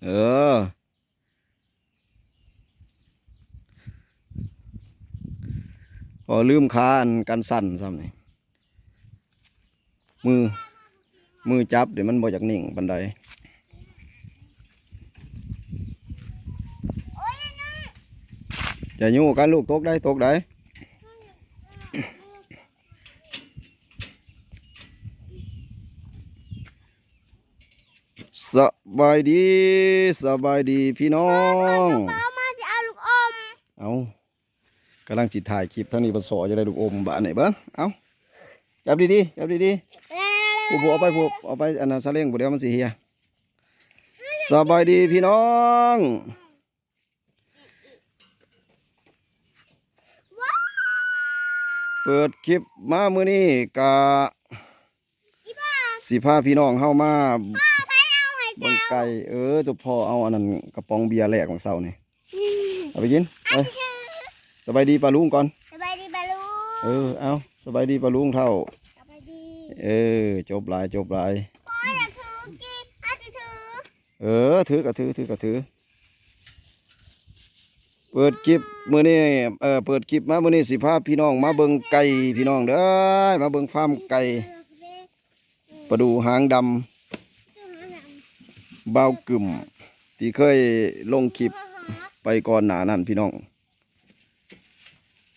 ເອີ ພໍລືມຄາອັນກັນສັ່ນຊ້ຳນີ້ ມື ມືຈັບເດ ມັນບໍ່ຢາກນິ່ງປານໃດ. ຢ່າຍູ້ກັນລູກ ຕົກໄດ໋ ຕົກໄດ໋. ສະບາຍດີ ສະບາຍດີພີ່ນ້ອງ. ເອົາມາຊິເອົາລູກອມ. ເອົາ ກຳລັງຊິຖ່າຍຄລິບ ທາງນີ້ບໍ່ຊໍ ຢາກໄດ້ລູກອມບາດນີ້ເບິ່ງ. ເອົາ ຈັບດີໆ ຈັບດີໆ. ຜູ້ ຜູ້ເອົາໄປ ຜູ້ເອົາໄປອັນນັ້ນ ສະເລັງ ຜູ້ດຽວມັນຊິເຫຍ. ສະບາຍດີພີ່ນ້ອງ. ເປີດຄລິບມາມື້ນີ້ກະຊິພາພີ່ນ້ອງເຮົາມາເບິ່ງໄກ່. ເອີ ຕົວພໍ່ເອົາອັນນັ້ນກະປ໋ອງເບຍແລກຫວ່າງເຊົ້ານີ້ ເອົາໄປກິນ. ເອີ ສະບາຍດີປ້າລຸງກ່ອນ. ສະບາຍດີປ້າລຸງ. ເອີ ເອົາ ສະບາຍດີປ້າລຸງເຖົ້າ. ສະບາຍດີ. ເອີ ຈົບຫຼາຍ ຈົບຫຼາຍ. ເອີ ຖືກະຖື ຖືກະຖື. ເປີດຄລິບມື້ນີ້ ເອີ ເປີດຄລິບມາມື້ນີ້ ຊິພາພີ່ນ້ອງມາເບິ່ງໄກ່ ພີ່ນ້ອງເດີ ມາເບິ່ງຟາມໄກ່ປະດູຫາງດຳ ບ່າວກຶ້ມ ທີ່ເຄີຍລົງຄລິບໄປກ່ອນໜ້ານັ້ນ ພີ່ນ້ອງ.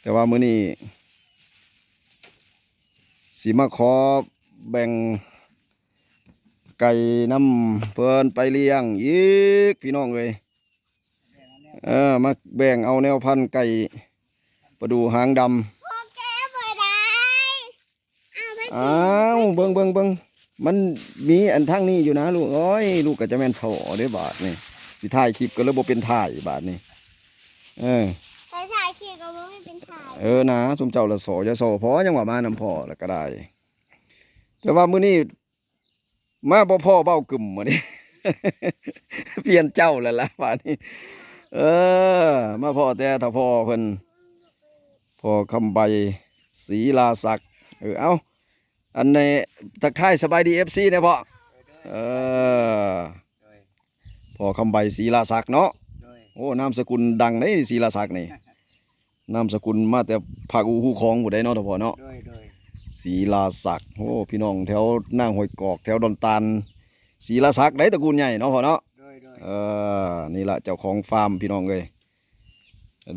ແຕ່ວ່າມື້ນີ້ຊິມາຂໍແບ່ງໄກ່ນຳເພິ່ນໄປລ້ຽງອີກ ພີ່ນ້ອງເອີຍ. ເອີ ມາແບ່ງເອົາແນວພັນໄກ່ປະດູຫາງດຳ. ພໍ່ແກະບໍ່ໄດ້. ອ້າວ ເບິ່ງ ເບິ່ງ ເບິ່ງ ມັນມີອັນທາງນີ້ຢູ່ນະລູກ. ໂອ້ຍ ລູກກໍຈະແມ່ນພໍ່ເດ້ບາດນີ້ ຊິຖ່າຍຄລິບກໍເລີຍບໍ່ເປັນຖ່າຍບາດນີ້. ເອີ ໃຜຖ່າຍຄລິບກໍບໍ່ມີເປັນຖ່າຍ. ເອີນະ ຊຸມເຈົ້າລະສໍ ຢ່າສໍພໍ່ ຍັງວ່າມານຳພໍ່ລະກໍໄດ້. ແຕ່ວ່າມື້ນີ້ ມາບໍ່ພໍ້ເບົາກຶມມື້ນີ້ ປ່ຽນເຈົ້າແລ້ວລະບາດນີ້. ເອີ ມາພໍ້ແຕ່ເຖົ້າພໍ່ເພິ່ນ ພໍ່ຄຳໃບ ສີລາສັກ. ເອີ ເອົ້າ ອັນນີ້ ທັກທາຍສະບາຍດີ ເອັຟຊີ ແດ່ພໍ່. ເອີ ພໍ່ຄຳໃບ ສີລາສັກເນາະ. ໂອ້ ນາມສະກຸນດັງເດ້ ສີລາສັກນີ້. ນາມສະກຸນມາແຕ່ພາກອູ່ຮູຂອງຜູ້ໃດເນາະ ເຖົ້າພໍ່ເນາະ. ໂດຍ ໂດຍ ສີລາສັກ. ໂອ້ ພີ່ນ້ອງແຖວນາງຫ້ວຍກອກ ແຖວດອນຕານ ສີລາສັກໃດ໋ ຕະກູນໃຫຍ່ເນາະພໍ່ເນາະ. ໂດຍ ໂດຍ ເອີ ນີ້ລະເຈົ້າຂອງຟາມ ພີ່ນ້ອງເອີຍ.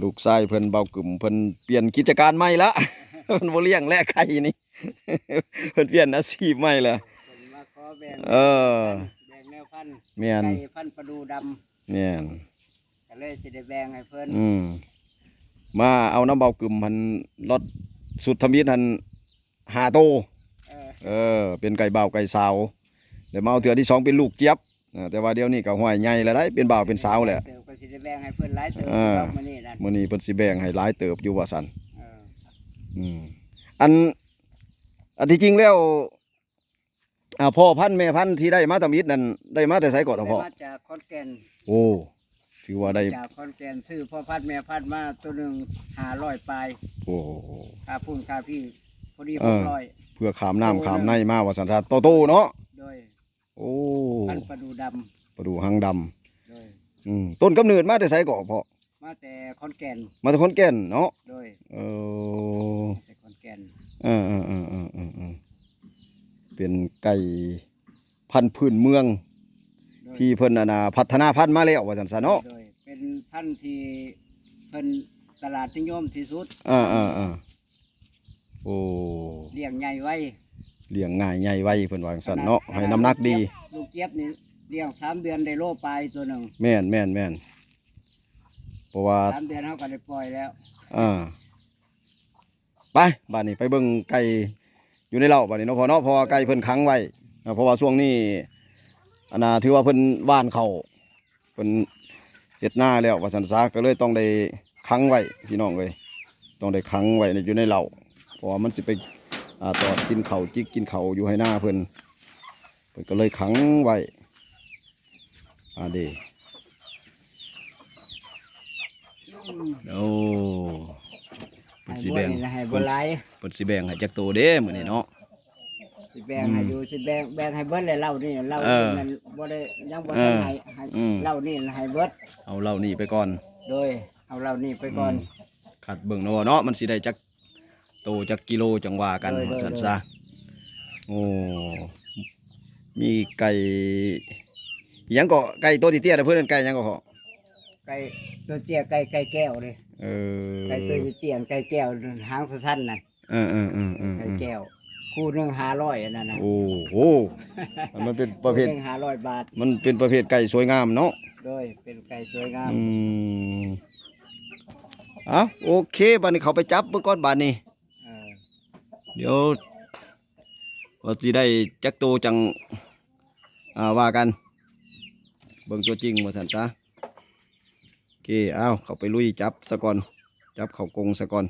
ລູກຊາຍເພິ່ນ ເບົາກຶມ ເພິ່ນປ່ຽນກິດຈະການໃໝ່ລະ ເພິ່ນບໍ່ລ້ຽງແລ້ວໄກ່ນີ້ ເພິ່ນປ່ຽນອາຊີບໃໝ່ລະ. ເອີ ເພິ່ນມາຂໍແບ່ງ ເອີ ແບ່ງແນວພັນ ແມ່ນ ໄກ່ພັນປະດູດຳ. ແມ່ນ ກໍເລີຍຊິໄດ້ແບ່ງໃຫ້ເພິ່ນ. ອືມ ມາເອົານຳເບົາກຶມຫັ້ນ ລອດສຸດທຳອິດຫັ້ນຫ້າໂຕ. ເອີ ເອີ ເປັນໄກ່ບ່າວໄກ່ສາວ ແລ້ວມາເອົາເທື່ອທີສອງເປັນລູກຈຽບ. ເອີ ແຕ່ວ່າດຽວນີ້ກໍຫ້ວຍໃຫຍ່ແລ້ວໄດ໋ ເປັນບ່າວເປັນສາວແລ້ວ. ເຕີບກໍຊິໄດ້ແບ່ງໃຫ້ເພິ່ນຫຼາຍເຕີບ ເອີ ດອກມື້ນີ້ນັ້ນ. ມື້ນີ້ເພິ່ນຊິແບ່ງໃຫ້ຫຼາຍເຕີບຢູ່ວ່າຊັ້ນ. ເອີ ອືມ ອັນ ອັນທີ່ຈິງແລ້ວ ອ່າ ພໍ່ພັນແມ່ພັນທີ່ໄດ້ມາທຳອິດນັ້ນ ໄດ້ມາແຕ່ໃສເກາະ ເຖົ້າພໍ່? ໄດ້ມາຈາກຂອນແກ່ນ. ໂອ້ ຖືວ່າໄດ້ ຈາກຂອນແກ່ນ ຊື້ພໍ່ພັນແມ່ພັນມາໂຕໜຶ່ງຫ້າຮ້ອຍປາຍ. ໂອ້ ຄ່າພຸ້ນຄ່າພີ້ ພໍດີ ເອີ ຫົກຮ້ອຍ ເພື່ອຂ້າມນ້ຳຂ້າມໃນມາວ່າຊັ້ນຊະ ໂຕໂຕເນາະ. ໂດຍ ໂອ້ ພັນປະດູດຳ ປະດູຫາງດຳ. ໂດຍ ອືມ ຕົ້ນກຳເນີດມາແຕ່ໃສເກາະພໍ່? ມາແຕ່ຂອນແກ່ນ. ມາແຕ່ຂອນແກ່ນເນາະ. ໂດຍ ເອີ ມາແຕ່ຂອນແກ່ນ. ເອີໆໆໆໆ ເປັນໄກ່ພັນພື້ນເມືອງ ໂດຍ ທີ່ເພິ່ນ ອັນນ່າ ພັດທະນາພັນມາແລ້ວວ່າຊັ້ນຊະເນາະ. ໂດຍ ເປັນພັນທີ່ເພິ່ນຕະຫຼາດນິຍົມທີ່ສຸດ. ເອີໆໆ ໂອ້ ລ້ຽງໃຫຍ່ໄວ ລ້ຽງງ່າຍໃຫຍ່ໄວ ເພິ່ນວ່າຈັ່ງຊັ້ນເນາະ. ຂະໜາດ ໃຫ້ນ້ຳໜັກດີ ລູກຈຽບນີ້ລ້ຽງສາມເດືອນໄດ້ໂລປາຍໂຕໜຶ່ງ. ແມ່ນໆໆ ເພາະວ່າສາມເດືອນເຮົາກໍໄດ້ປ່ອຍແລ້ວ. ອ່າ ໄປ ບາດນີ້ໄປເບິ່ງໄກ່ຢູ່ໃນເລົ້າບາດນີ້ເນາະພໍ່ເນາະ ເພາະວ່າໄກ່ເພິ່ນຂັງໄວ້. ເອີ ເພາະວ່າຊ່ວງນີ້ ອັນນ່າ ຖືວ່າເພິ່ນຫວ່ານເຂົ້າ ເພິ່ນເຮັດນາແລ້ວວ່າຊັ້ນຊະ ກໍເລີຍຕ້ອງໄດ້ຂັງໄວ້ພີ່ນ້ອງເອີຍ. ຕ້ອງໄດ້ຂັງໄວ້ໃນ ຢູ່ໃນເລົ້າ ເພາະວ່າມັນຊິໄປ ອ່າ ຕອດກິນເຂົ້າ ຈິກກິນເຂົ້າຢູ່ໄຮ່ນາເພິ່ນ ເພິ່ນກໍເລີຍຂັງໄວ້. ອ່າເດ ໂອ້ ເພິ່ນຊິແບ່ງ ໃຫ້ບໍ່ຫຼາຍ ເພິ່ນ ເພິ່ນຊິແບ່ງໃຫ້ຈັກໂຕເດ້ມື້ນີ້ເນາະ? ຊິແບ່ງໃຫ້ຢູ່ ອືມ ຊິແບ່ງ ແບ່ງໃຫ້ເບິດແຫຼະ ເຫຼົ້ານີ້ ເຫຼົ້າ ເອີ ນີ້ມັນບໍ່ໄດ້ ຍັງບໍ່ ເອີ ທັນໃຫ້ ໃຫ້ ອືມ ເຫຼົ້ານີ້ໃຫ້ເບິດ ເອົາເຫຼົ້ານີ້ໄປກ່ອນ ໂດຍ ເອົາເຫຼົ້ານີ້ໄປກ່ອນ ອືມ ຄັດເບິ່ງເນາະ ເນາະ ມັນຊິໄດ້ຈັກໂຕຈັກກິໂລຈັ່ງວ່າກັນ ໂດຍ ວ່າຊັ້ນຊະ ໂດຍ ໂອ້ ມີໄກ່ ອີຫຍັງເກາະ ໄກ່ໂຕເຕ້ຍໆ ເພິ່ນເອີ້ນໄກ່ຫຍັງເກາະ? ໄກ່ໂຕເຕ້ຍ ໄກ່ ໄກ່ແກ້ວເດ້ ເອີ ໄກ່ໂຕເຕ້ຍ ໄກ່ແກ້ວ ຫາງສັ້ນໆ ນັ້ນ ເອີໆໆໆໆ ໄກ່ແກ້ວ ຄູ່ໜຶ່ງຫ້າຮ້ອຍ ອັນນັ້ນນະ ໂອ້ໂຫ ມັນເປັນປະເພດ ຄູ່ໜຶ່ງຫ້າຮ້ອຍບາດ ມັນເປັນປະເພດໄກ່ສວຍງາມເນາະ ໂດຍ ເປັນໄກ່ສວຍງາມ ອືມ ເອົ້າ ໂອເຄ ບາດນີ້ເຂົ້າໄປຈັບເບິ່ງກ່ອນບາດນີ້ ເອີ ດຽວວ່າຊິໄດ້ຈັກໂຕຈັ່ງ ອ່າ ວ່າກັນ ເບິ່ງຕົວຈິງວ່າຊັ້ນຊະ ໂອເຄ ເອົາ ເຂົ້າໄປລຸຍຈັບສະກ່ອນ ຈັບເຂົ້າກົງສະກ່ອນ.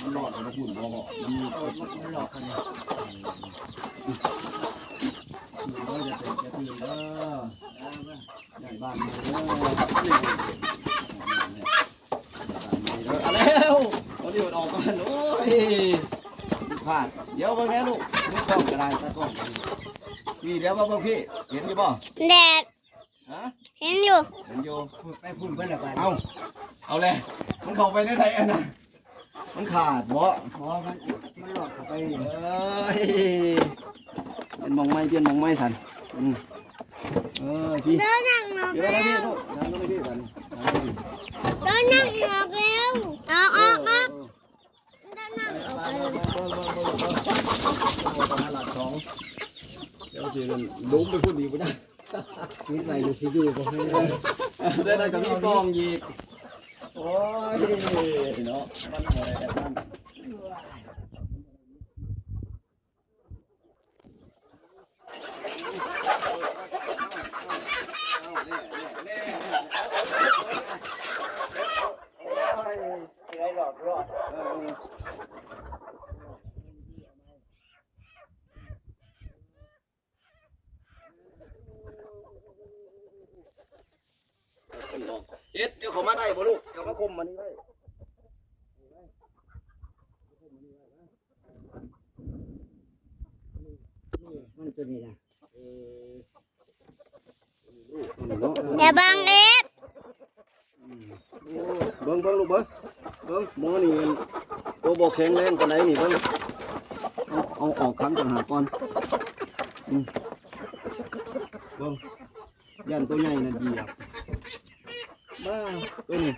ມັນລອດໄປທາງພຸ້ນບໍ່? ມັນ ມັນລອດໄປນີ້ ເອີ ຢ່າຕື່ນ ຢ່າຕື່ນເດີ ຢ້ານບ້ານໃໝ່ເດີ ເອົາແລ້ວ ຕອນນີ້ມັນອອກກ່ອນ ໂອ້ຍ ພາດ ດຽວເບິ່ງແດ່ລູກ ມືກ້ອງກໍໄດ້ ຕາກ້ອງກໍໄດ້ ນີ້ ດຽວມາເບິ່ງພີ້ ເຫັນຢູ່ບໍ່? ແດດ ຮະ? ເຫັນຢູ່ ເຫັນຢູ່ ໄປພຸ້ນເບິດແລ້ວບາດນີ້ ເອົ້າ ເອົາແຫຼະ ມັນເຂົ້າໄປໃນໃດອັນນັ້ນ ມັນຂາດບໍ່? ບໍ່ ມັນ ມັນລອດເຂົ້າໄປ ເອີຍ ປ່ຽນໝ່ອງໃໝ່ ປ່ຽນໝ່ອງໃໝ່ຊັ້ນ ອືມ ເອີຍ ພີ້ ເດີນັ່ງເອົາ ດຽວໄປພີ້ລູກ ນັ່ງລົງພີ້ກັນ ເດີນັ່ງເອົາແລ້ວ ເອົາ ເອົາ ເອີ ເອົາ ເອີ ດຽວຊິລົງໄປພຸ້ນອີກບໍ່ຈັກ ປິດໄວ້ຢູ່ ຊິຢູ່ບໍ່ໃຫ້ ເອີ ເດີ ນັ້ນກໍມີກ້ອງອີກ ໂອ້ຍ ເນາະ ມັນບໍ່ໄດ້ແບບນັ້ນ. ເຮັດ ເຈົ້າເຂົ້າມາໄດ້ບໍ່ລູກ? ເຈົ້າມາຄຸມອັນນີ້ໄວ້ ມັນຕົວນີ້ນະ ເອີ ຢ່າບັງເອຟ ອືມ ໂອ້ ເບິ່ງ ເບິ່ງລູກເບິ່ງ ເບິ່ງໝໍນີ້ ໂຕບໍ່ແຂງແຮງປານໃດນີ້ ເບິ່ງ ເອົາ ເອົາອອກຂັງຕ່າງຫາກກ່ອນ ອືມ ເບິ່ງ ຢ້ານໂຕໃຫຍ່ນັ້ນຢຽບ ມາ ໂຕນີ້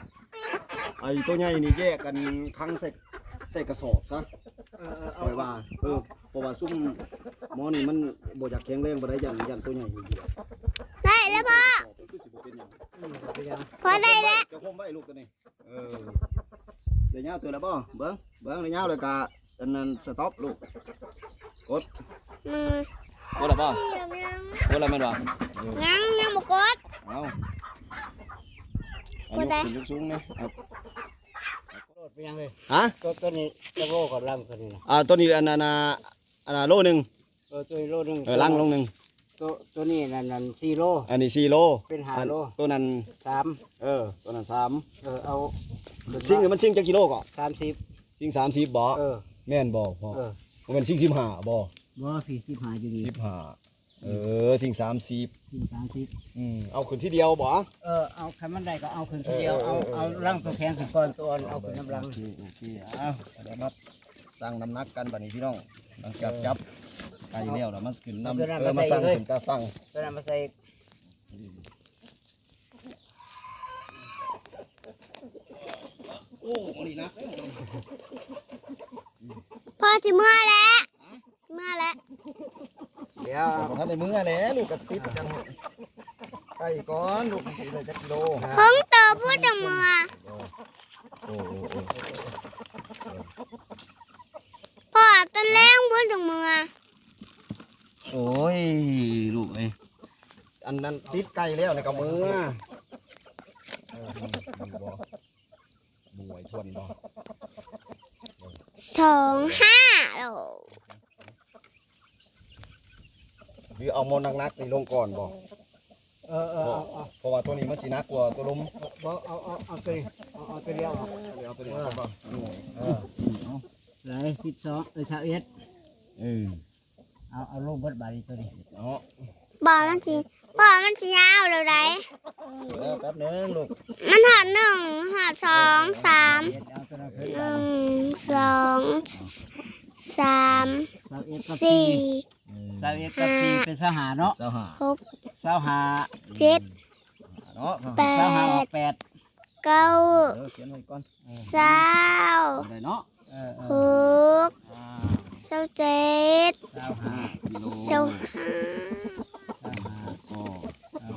ໄອ້ໂຕໃຫຍ່ນີ້ແຍກກັນຂັງໃສ່ ໃສ່ກະສອບຊະ ເອີ ເອີ ເອົາ ຂ້ອຍວ່າ ເອີ ເອົາ ເພາະວ່າຊຸມໝໍນີ້ມັນບໍ່ຢາກແຂງແຮງປານໃດ ຢ້ານ ຢ້ານໂຕໃຫຍ່ນີ້ຢຽບ ໄດ້ແລ້ວພໍ່ ໃສ່ກະສອບ ຄືຊິບໍ່ເປັນຫຍັງ ອືມ ບໍ່ເປັນຫຍັງ ພໍໄດ້ແລ້ວ ເຈົ້າຄົມໄວ້ລູກໂຕນີ້ ເອີ ໄດ້ຍາວເຕີບແລ້ວບໍ່? ເບິ່ງ ເບິ່ງໄດ້ຍາວແລ້ວກະ ອັນນັ້ນສະຕັອບລູກ ກົດ ອືມ ກົດແລ້ວບໍ່? ກົດແລ້ວແມ່ນບໍ່? ເອີ ຍັງ ຍັງບໍ່ກົດ ເອົ້າ ອັນນີ້ຂຶ້ນສູງໆນີ້ ເອົາ ໂລດໄປຍັງເລີຍ ຮະ? ຕົວ ຕົວນີ້ຈັກໂລກໍລັງຕົວນີ້ນະ ອ່າ ຕົວນີ້ອັນນັ້ນນະ ອັນນັ້ນໂລໜຶ່ງ ເອີ ຕົວນີ້ໂລໜຶ່ງ ເອີ ລັງໂລໜຶ່ງ ຕົວ ຕົວນີ້ນັ້ນ ນັ້ນສີ່ໂລ ອັນນີ້ສີ່ໂລ ເປັນຫ້າໂລ ຕົວນັ້ນສາມ ເອີ ຕົວນັ້ນສາມ ເອີ ເອົາ ຊິງ ມັນຊິງຈັກກິໂລເກາະ? ສາມສິບ ຊິງສາມສິບບໍ່? ເອີ ແມ່ນບໍ່ພໍ່? ເອີ ບໍ່ແມ່ນຊິງສິບຫ້າບໍ່? ບໍ່ ສີ່ສິບຫ້າຢູ່ນີ້ ສິບຫ້າ ເອີ ຊິງສາມສິບ ຊິງສາມສິບ ອືມ ເອົາຂຶ້ນທີດຽວບໍ່? ເອີ ເອົາ ຄັນມັນໄດ້ກໍເອົາຂຶ້ນທີດຽວ ເອີ ເອົາ ເອີ ເອົາລັງຕົວແຂງຂຶ້ນກ່ອນ ຕົວອ່ອນເອົາຂຶ້ນນຳຫຼັງ ໂອເຄ ໂອເຄ ເອົາ ດຽວມາ ຊັ່ງນ້ຳໜັກກັນບາດນີ້ພີ່ນ້ອງ ຫຼັງຈາກ ເອີ ຈັບໄກ່ແລ້ວ ແລ້ວມາຂຶ້ນນຳ ເອີ ມາຊັ່ງຂຶ້ນຕາຊັ່ງ ຕົວນັ້ນມາໃສ່ ໂອ້ ອັນນີ້ໜັກເດ້ ພໍ່ຊິເມືອແລ້ວ ເມືອແລ້ວ ດຽວ ບໍ່ທັນໄດ້ເມືອແຫຼະ ລູກກໍຕິດກັນ ໄປກ່ອນ ລູກຊິໄດ້ຈັກກິໂລ ເຖິງໂຕພຸ້ນຈັ່ງເມືອ ໂອ້ ໂອ້ ໂອ້ ພໍ່ ຕອນແລງພຸ້ນຈັ່ງເມືອ ໂອ້ຍ ລູກເອີຍ ອັນນັ້ນຕິດໄກ່ແລ້ວນີ້ກໍເມືອ ເອີ ມີ ມີບໍ່? ບໍ່ໄຫວທວນບໍ່? ສອງຫ້າໂລ ຫຼືເອົາໝໍ້ໜັກໆນີ້ລົງກ່ອນບໍ່? ເອີໆ ເອົາ ເອົາ ເພາະວ່າຕົວນີ້ມັນຊິໜັກກວ່າຕົວລຸ່ມ. ບໍ່ ເອົາ ເອົາ ເອົາຕົວນີ້ ເອົາ ເອົາຕົວດຽວ ເອົາຕົວດຽວ ເອົາ ເອົາ ເອົາ ເອົາ ເອົາ ຫຼາຍ ສິບສອງ ເອີ ຊາວເອັດ ເອີ ເອົາ ເອົາລົງເບິດບາດນີ້ຕົວນີ້ເນາະ. ບໍ່ ມັນຊິ ພໍ່ ມັນຊິຍາວແລ້ວໃດ. ເອີ ແປັບໜຶ່ງລູກ ມັນຮອດໜຶ່ງ ຮອດສອງ ສາມ ເອີ ເອົາຕົວນັ້ນຂຶ້ນ ໜຶ່ງ ສອງ ສາມ ຊາວເອັດກັບສີ່ ສີ່ ເອີ ຊາວເອັດກັບສີ່ເປັນຊາວຫ້າເນາະ ຊາວຫ້າ ຫົກ ຊາວຫ້າ ເຈັດ ເນາະ ແປດ ຊາວຫ້າອອກແປດ ເກົ້າ ເອີ ຂຽນໄວ້ກ່ອນ ເອີ ຊາວ ໄດ້ເນາະ ເອີ ເອີ ຫົກ ອ່າ ຊາວເຈັດ ຊາວຫ້າ ຊາວຫ້າ ຊາວຫ້າ ກໍ ເອີ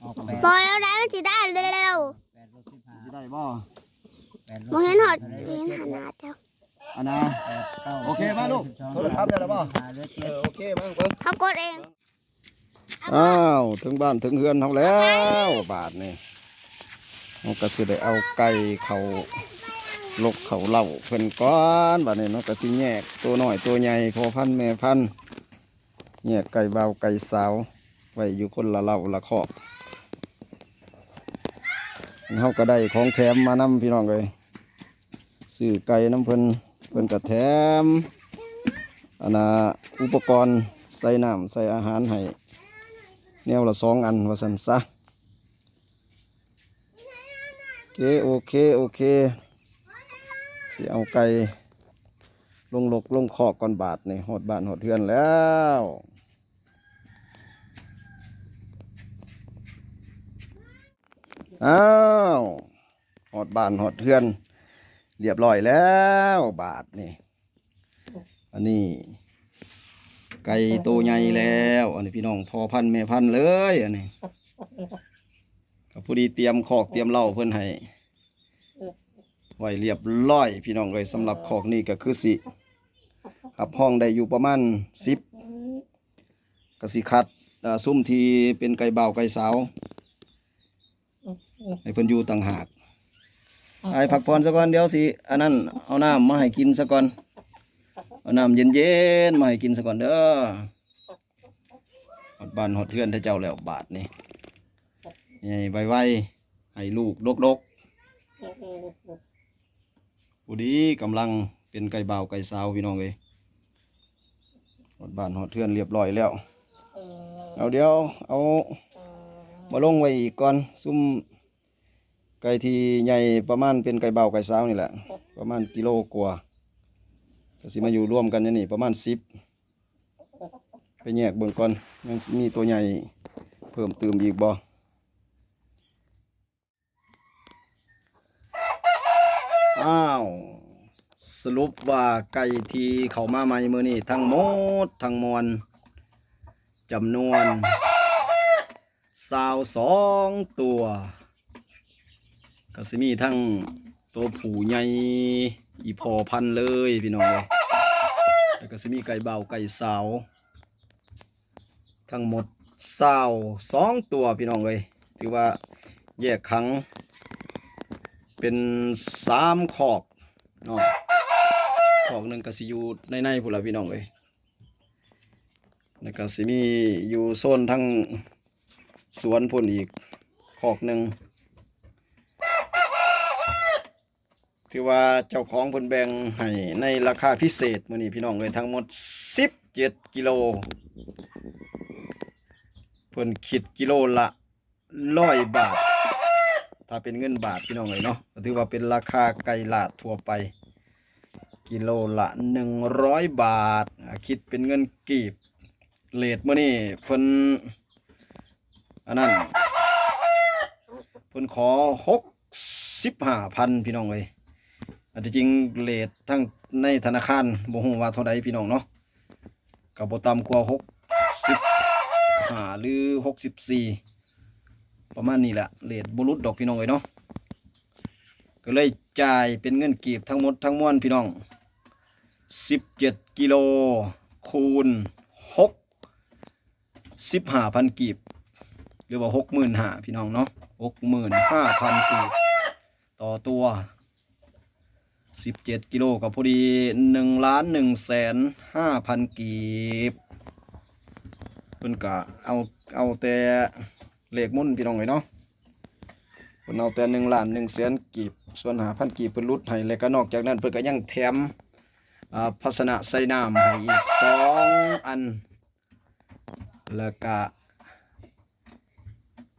ອອກແປດ ບໍ່ແລ້ວໃດ ມັນຊິໄດ້ແລ້ວ ແປດລົບສິບຫ້າ ຊິໄດ້ບໍ່? ແປດລົບ ບໍ່ເຫັນຮອດ ເຫັນຫັ້ນນະເຈົ້າ ອັນນະ ແປດ ເກົ້າ ໂອເຄ ມາລູກ ສິບສອງ ໂທລະສັບໄດ້ແລ້ວບໍ່? ເອີ ໂອເຄ ມາເບິ່ງ ເຮົາກົດເອງ. ອ້າວ ເຖິງບ້ານເຖິງເຮືອນເຮົາແລ້ວ ບາດນີ້ເຮົາກໍຊິໄດ້ເອົາໄກ່ເຂົ້າລົກເຂົ້າເລົ້າເພິ່ນກ່ອນ. ບາດນີ້ເຮົາກໍຊິແຍກໂຕນ້ອຍໂຕໃຫຍ່ ພໍ່ພັນແມ່ພັນ ແຍກໄກ່ບ່າວໄກ່ສາວໄວ້ຢູ່ຄົນລະເລົ້າລະຄອກ. ເຮົາກໍໄດ້ຂອງແຖມມານຳ ພີ່ນ້ອງເອີຍ. ຊື້ໄກ່ນຳເພິ່ນ ເພິ່ນກໍແຖມ ອັນນ່າ ອຸປະກອນໃສ່ນ້ຳໃສ່ອາຫານໃຫ້ ແນວລະສອງອັນ ວ່າຊັ້ນຊະ. ໂອເຄ ໂອເຄ ໂອເຄ ຊິເອົາໄກ່ລົງລົກລົງຄອກກ່ອນບາດນີ້ ຮອດບ້ານຮອດເຮືອນແລ້ວ. ອ້າວ ຮອດບ້ານຮອດເຮືອນລຽບຮ້ອຍແລ້ວບາດນີ້. ອັນນີ້ໄກ່ໂຕໃຫຍ່ແລ້ວ ອັນນີ້ພີ່ນ້ອງ ພໍ່ພັນແມ່ພັນເລີຍ ອັນນີ້ ກໍພໍດີຕຽມຄອກຕຽມເລົ້າເພິ່ນໃຫ້ໄວ້ລຽບຮ້ອຍ ພີ່ນ້ອງເອີຍ. ສຳລັບຄອກນີ້ກໍຄືຊິຮັບຮອງໄດ້ຢູ່ປະມານສິບ ກໍຊິຄັດ ເອີ ຊຸມທີ່ເປັນໄກ່ບ່າວໄກ່ສາວ ໃຫ້ເພິ່ນຢູ່ຕ່າງຫາກ. ອ້າຍພັກຜ່ອນຊະກ່ອນ ດຽວຊິອັນນັ້ນ ເອົານ້ຳມາໃຫ້ກິນຊະກ່ອນ ເອົານ້ຳເຢັນໆມາໃຫ້ກິນຊະກ່ອນເດີ. ຮອດບ້ານຮອດເຮືອນແທ້ເຈົ້າແລ້ວບາດນີ້ ໃຫຍ່ໄວໆ ໃຫ້ລູກດົກໆ. ພໍດີກຳລັງເປັນໄກ່ບ່າວໄກ່ສາວ ພີ່ນ້ອງເອີຍ. ຮອດບ້ານຮອດເຮືອນລຽບຮ້ອຍແລ້ວ. ເອົາ ດຽວເອົາມາລົງໄວ້ອີກກ່ອນ ຊຸມໄກ່ທີ່ໃຫຍ່ປະມານເປັນໄກ່ບ່າວໄກ່ສາວນີ້ແຫຼະ ປະມານກິໂລກວ່າ ກໍຊິມາຢູ່ລວມກັນຢູ່ນີ້ປະມານສິບ. ໄປແຍກເບິ່ງກ່ອນ ຍັງຊິມີຕົວໃຫຍ່ເພີ່ມຕື່ມອີກບໍ່? ອ້າວ ສະຫຼຸບວ່າໄກ່ທີ່ເຂົ້າມາໃໝ່ມື້ນີ້ ທັງໝົດທັງມວນ ຈຳນວນຊາວສອງຕົວ ກໍຊິມີທັງໂຕຜູ້ໃຫຍ່ ອີ່ພໍ່ພັນເລີຍ ພີ່ນ້ອງເອີຍ. ແລ້ວກໍຊິມີໄກ່ບ່າວໄກ່ສາວ ທັງໝົດຊາວສອງຕົວ ພີ່ນ້ອງເອີຍ. ຖືວ່າແຍກຂັງເປັນສາມຄອກເນາະ ຄອກໜຶ່ງກໍຊິຢູ່ໃນໆພຸ້ນລະ ພີ່ນ້ອງເອີຍ. ແລ້ວກໍຊິມີຢູ່ໂຊນທາງສວນພຸ້ນອີກຄອກໜຶ່ງ. ຖືວ່າເຈົ້າຂອງເພິ່ນແບ່ງໃຫ້ໃນລາຄາພິເສດມື້ນີ້ ພີ່ນ້ອງເອີຍ ທັງໝົດສິບເຈັດກິໂລ ເພິ່ນຄິດກິໂລລະຮ້ອຍບາດ ຖ້າເປັນເງິນບາດ ພີ່ນ້ອງເອີຍເນາະ ກໍຖືວ່າເປັນລາຄາໄກ່ລາດທົ່ວໄປ ກິໂລລະໜຶ່ງຮ້ອຍບາດ ອາ ຄິດເປັນເງິນກີບ ເຣດມື້ນີ້ເພິ່ນ ອັນນັ້ນ ເພິ່ນຂໍຫົກສິບຫ້າພັນ ພີ່ນ້ອງເອີຍ. ອັນທີ່ຈິງເຣດທາງໃນທະນາຄານບໍ່ຮູ້ວ່າເທົ່າໃດ ພີ່ນ້ອງເນາະ ກໍບໍ່ຕ່ຳກວ່າຫົກສິບຫ້າ ຫຼື ຫົກສິບສີ່ ປະມານນີ້ແຫຼະ ເຣດບໍ່ຫຼຸດດອກ ພີ່ນ້ອງເອີຍເນາະ. ກໍເລີຍຈ່າຍເປັນເງິນກີບທັງໝົດທັງມວນ ພີ່ນ້ອງ ສິບເຈັດກິໂລ ຄູນຫົກ ສິບຫ້າພັນກີບ ຫຼືວ່າຫົກໝື່ນຫ້າ ພີ່ນ້ອງເນາະ ຫົກໝື່ນຫ້າພັນກີບຕໍ່ຕົວ. ສິບເຈັດກິໂລກໍພໍດີໜຶ່ງລ້ານໜຶ່ງແສນຫ້າພັນກີບ. ເພິ່ນກະເອົາ ເອົາແຕ່ເລກມົນພີ່ນ້ອງເອີຍເນາະ ເພິ່ນເອົາແຕ່ໜຶ່ງລ້ານໜຶ່ງແສນກີບ ສ່ວນຫ້າພັນກີບເພິ່ນຫຼຸດໃຫ້ ແລ້ວກະນອກຈາກນັ້ນເພິ່ນກະຍັງແຖມ ອາ ພາຊະນະໃສ່ນ້ຳໃຫ້ອີກສອງອັນ ແລ້ວກະ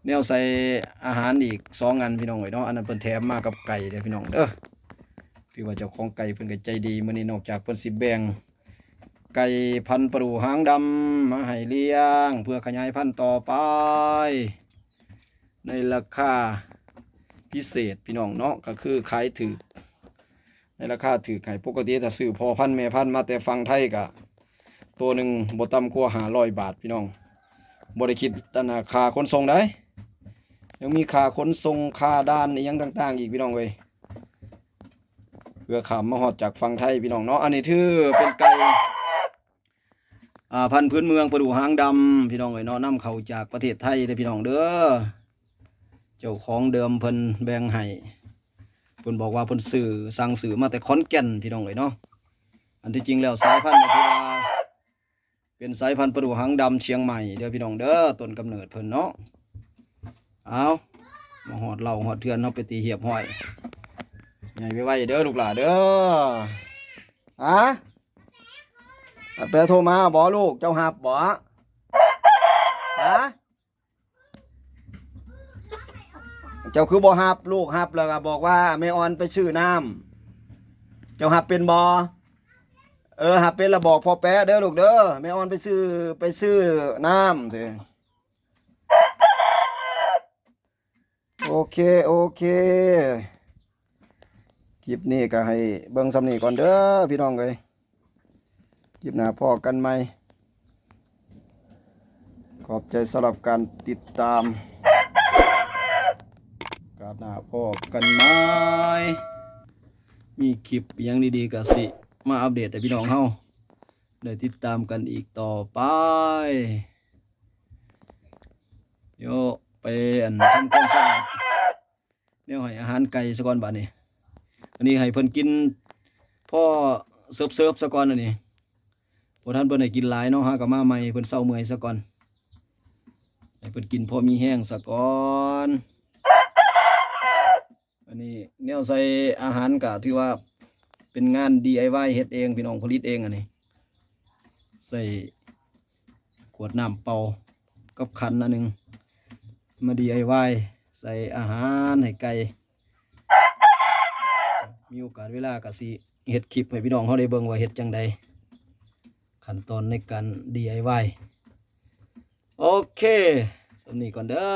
ແນວໃສ່ອາຫານອີກສອງອັນພີ່ນ້ອງເອີຍເນາະ ອັນນັ້ນເພິ່ນແຖມມາກັບໄກ່ເດີພີ່ນ້ອງເດີ. ຖືວ່າເຈົ້າຂອງໄກ່ເພິ່ນກໍໃຈດີ ມື້ນີ້ນອກຈາກເພິ່ນຊິແບ່ງໄກ່ພັນປະດູຫາງດຳມາໃຫ້ລ້ຽງ ເພື່ອຂະຫຍາຍພັນຕໍ່ໄປ ໃນລາຄາພິເສດພີ່ນ້ອງເນາະ ກໍຄືຂາຍຖືກ ໃນລາຄາຖືກໃຫ້. ປົກກະຕິຖ້າຊື້ພໍ່ພັນແມ່ພັນມາແຕ່ຝັ່ງໄທກະໂຕໜຶ່ງບໍ່ຕ່ຳກວ່າຫ້າຮ້ອຍບາດພີ່ນ້ອງ ບໍ່ໄດ້ຄິດອັນນາ ຄ່າຂົນສົ່ງໃດ ຍັງມີຄ່າຂົນສົ່ງ ຄ່າດ່ານອີ່ຫຍັງຕ່າງໆອີກພີ່ນ້ອງເອີຍ ເພື່ອຂ້າມມາຮອດຈາກຝັ່ງໄທພີ່ນ້ອງເນາະ. ອັນນີ້ຖືເປັນໄກ່ ອາ ພັນພື້ນເມືອງປະດູຫາງດຳພີ່ນ້ອງເອີຍເນາະ ນຳເຂົ້າຈາກປະເທດໄທເດີພີ່ນ້ອງເດີ. ເຈົ້າຂອງເດີມເພິ່ນແບ່ງໃຫ້ ເພິ່ນບອກວ່າເພິ່ນຊື້ ສັ່ງຊື້ມາແຕ່ຂອນແກ່ນພີ່ນ້ອງເອີຍເນາະ. ອັນທີ່ຈິງແລ້ວສາຍພັນນີ້ຖືວ່າເປັນສາຍພັນປະດູຫາງດຳຊຽງໃໝ່ເດີພີ່ນ້ອງເດີ ຕົ້ນກຳເນີດເພິ່ນເນາະ. ເອົາ ມາຮອດເລົ້າຮອດເຮືອນເຮົາເປັນທີ່ຮຽບຮ້ອຍ ໃຫຍ່ໄວໆເດີລູກຫຼ້າເດີ. ຮະ ແປໂທມາບໍ່ລູກ ເຈົ້າຮັບບໍ່? ຮະ ເຈົ້າຄືບໍ່ຮັບ? ລູກຮັບແລ້ວກໍບອກວ່າແມ່ອອນໄປຊື້ນ້ຳ ເຈົ້າຮັບເປັນບໍ່? ເອີ ຮັບເປັນແລ້ວບອກພໍ່ແປະເດີລູກເດີ ແມ່ອອນໄປຊື້ ໄປຊື້ນ້ຳເດີ. ໂອເຄ ໂອເຄ ຄລິບນີ້ກໍໃຫ້ເບິ່ງສ່ຳນີ້ກ່ອນເດີພີ່ນ້ອງເອີຍ ຄລິບໜ້າພໍ້ກັນໃໝ່. ຂອບໃຈສຳລັບການຕິດຕາມ ໂອກາດໜ້າພໍ້ກັນໃໝ່ ມີຄລິບຫຍັງດີໆກໍຊິມາອັບເດດໃຫ້ພີ່ນ້ອງເຮົາໄດ້ຕິດຕາມກັນອີກຕໍ່ໄປ. ໂຍ ໄປອັນ ທຳຄວາມສະອາດ ແນວໃຫ້ອາຫານໄກ່ສາກ່ອນບາດນີ້. ອັນນີ້ໃຫ້ເພິ່ນກິນພໍເສີບໆສາກ່ອນ ອັນນີ້ບໍ່ທັນເພິ່ນໃຫ້ກິນຫຼາຍເນາະ ຫາກໍມາໃໝ່ ເພິ່ນເຊົາເມື່ອຍສາກ່ອນ ໃຫ້ເພິ່ນກິນພໍມີແຮງສາກ່ອນ. ອັນນີ້ແນວໃສ່ອາຫານກະຖືວ່າເປັນງານ ດີໄອວາຍ ເຮັດເອງພີ່ນ້ອງ ຜະລິດເອງ. ອັນນີ້ໃສ່ຂວດນ້ຳເປົ່າກັບຂັນອັນໜຶ່ງ ມາ ດີໄອວາຍ ໃສ່ອາຫານໃຫ້ໄກ່. ມີໂອກາດເວລາກະຊິເຮັດຄລິບໃຫ້ພີ່ນ້ອງເຮົາໄດ້ເບິ່ງວ່າເຮັດຈັ່ງໃດ ຂັ້ນຕອນໃນການ ດີໄອວາຍ. ໂອເຄ ສ່ຳນີ້ກ່ອນເດີ.